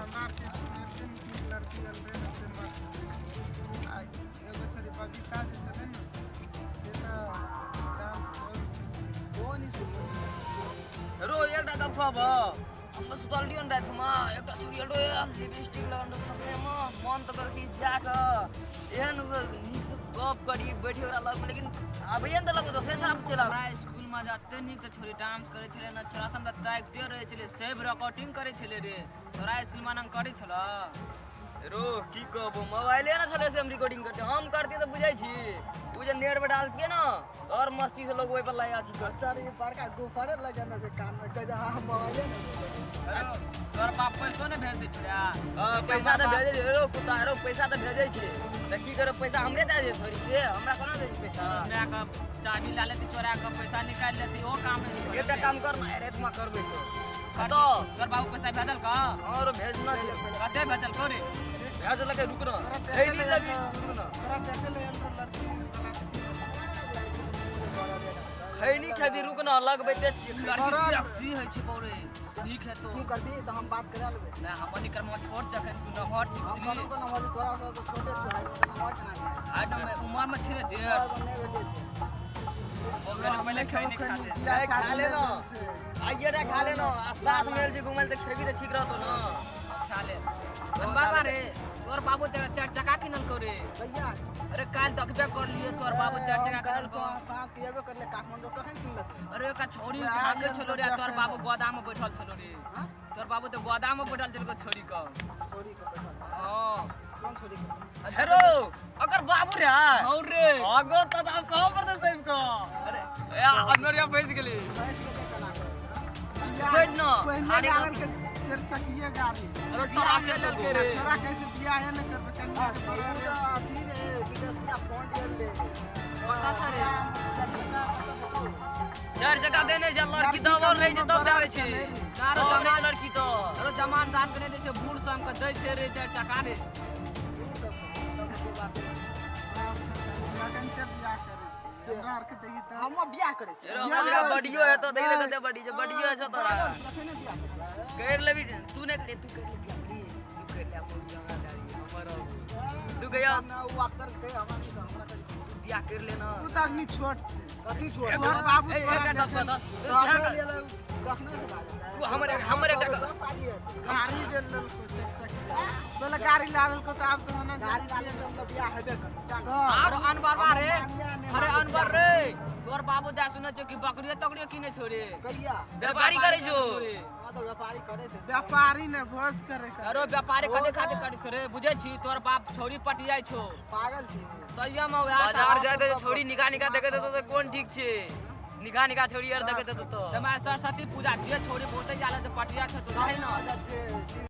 हमरा आरके स्कूल एते नीक नीक लड़की आयल रहै ने से मत पूछू। आ एगो सरी बबीता जे छलै ने से तऽ डांस सेहो कोन स्कूल? रो एकटा गप कहबो, हम सुतल रहियो ने रातिमे, एकटा छुरी एलो, लिपस्टिक लगल रहौ सपने मे। मन तऽ कर कि जाकऽ एहन नीक से गप करी, बैठी ओकरा लगमे, लेकिन आबैए ने देलक, दोसरे छौड़ा चलि आबै। हमरा स्कूल में जते नीक से छोरी डांस करे छले ने, छोरा सब तऽ ताकिते रहे छले, सेव रिकॉर्डिंग करे छले रे। तोरा स्कूल में एना करे छल? रो की कहबो, मोबाइले ने छलै से हम रिकॉर्डिंग करते। हम करतियै तऽ बुझै छी, ओ जे नेट पर डालतियै ने और मस्ती से लोग ओहि पर लगा छी। अच्छा रे, बड़का गुफारे लगे ने छै कान में, कहै छै हाँ मोबाइले ने। तोर बाप पैसो ने भेज दै छलै? हाँ, पैसा तऽ भेजै छै रो कुत्ता, रो पैसा तऽ भेजै छै, तऽ की करब? पैसा हमरे दए दे थोड़ी से, हमरा कोना दे पैसा? माय के चाबी ला लेती, चोरा के पैसा निकालि लेती, ओ काम नहीं। एकटा काम कर ना, अरे तुम करबै तो कर। तो तोर बाबू पैसा भेजल का? और भेजना छै। कते भेजल को रे? भेजलकै, रुक ना, हे नी लगी, रुक ना। तोरा देखे ले आयल रहौ लड़की वाला। खैनी खेबी, रुक ना, लगबैते छियै। लड़की सेक्सी होइ छै बौरे, ठीक है तो। तू करबी तऽ हम बात करा लेबै। नहीं, हम नहीं करब, छोट छै अखन, तू नमहर छी। हम बुझली? कोनो कोनो नमहर, तोरा से तऽ छोटे छियै, नमहर केना हेबै? आइ तऽ उमर में छी ने जे नहि भेलियै। हो गेल, पहिले खैनी खा ले। ए, खा ले ना, आइए रे, खा ले ना। आब साथ में जे घुमल तऽ खेबी तऽ ठीक रहतो ना। खा ले बाबा रे। तोर बाबू तेरा चार चक्का किनल को रे? भैया। अरे काल देखबे कर लिए, तोर बाबू चार चक्का किनल को। साँझ के एबे करले काठमांडू, कखन किनलक? अरे का छोरी झाके छलो रे, तोर बाबू गोदा में बैठल छलो रे। तोर बाबू तो गोदा में बैठल छलो छोरी का। छोरी के बैठल? हां। कौन छोरी के? हेरो अगर बाबू रे। हौ रे। आगो त आब कहाँ पर त सेव का। अरे ए अनवरिया फंस गेली। भैंस के केना करे? बैठ ना। पहिले खाने लागल के चार चकिए गाड़ी। अरे टरा के लेलके रे। छोरा कैसे बियाहे न करबे कन्या के हाँ, बड़ा उ तऽ अथी रे, विदेशिया फोन दियल रे। कतऽ से रे? चार चक्का देने छै, लड़की दबल रहै छै तब दावे छै। नारो दबल जमा रहै छै लड़की तो। अरे जमानदार के नहि दै छै, बूढ़ सब के दै छै रे चार चक्का रे। लगन के बियाह करै छै हमरा आरके देखी तऽ। हम बियाह करै छी। हेरो हमरा बडियो है तो देख ले कते बड़ी छै, बडियो है तोरा। कखने बियाह करै? कर लेबी तू, नहीं करे, तू कर ले बियाह प्लीज, तू कर ले अपन बियाह, हमरा दादी हमर तू गया ना, उ अक्सर के हमरा नहीं, हमरा करी। तू बियाह कर लेना। तू तऽ अखनी छोट छै। कथी छोड़? तोहर बाबू ए, तोरा एकटा गप देखे बता। देखने से बाजत। तू हमर हमर एकटा शादी है। गाड़ी जे लेलको चार चकिया, पहिले गाड़ी ला लेलको तऽ आब तऽ होना। गाड़ी डाले तऽ हमरा बियाह हेबे करै। तऽ अरे अनवर बा रे, अरे अनवर रे, तोर बाबू दा सुनै छौ कि बकरियो तकरियो किनै छौ रे? कहिया? व्यापारी करै छौ। हाँ, तऽ व्यापारी करै छै। व्यापारी ने भोज करे के। अरे व्यापारी कते खातिर करै छौ रे? बुझै छी, तोर बाप छौरी पटियाइ छौ। पागल छी। सही में वएह। बाजार जाय तऽ छोरी निका निका देखैत हेतौ तऽ कोन ठीक छै? निका निका छोरी आर देखैत हेतौ तऽ। तऽ सरस्वती पूजा छियै, छोरी बहुते जाला तऽ पटिया छौ तो। ना छै।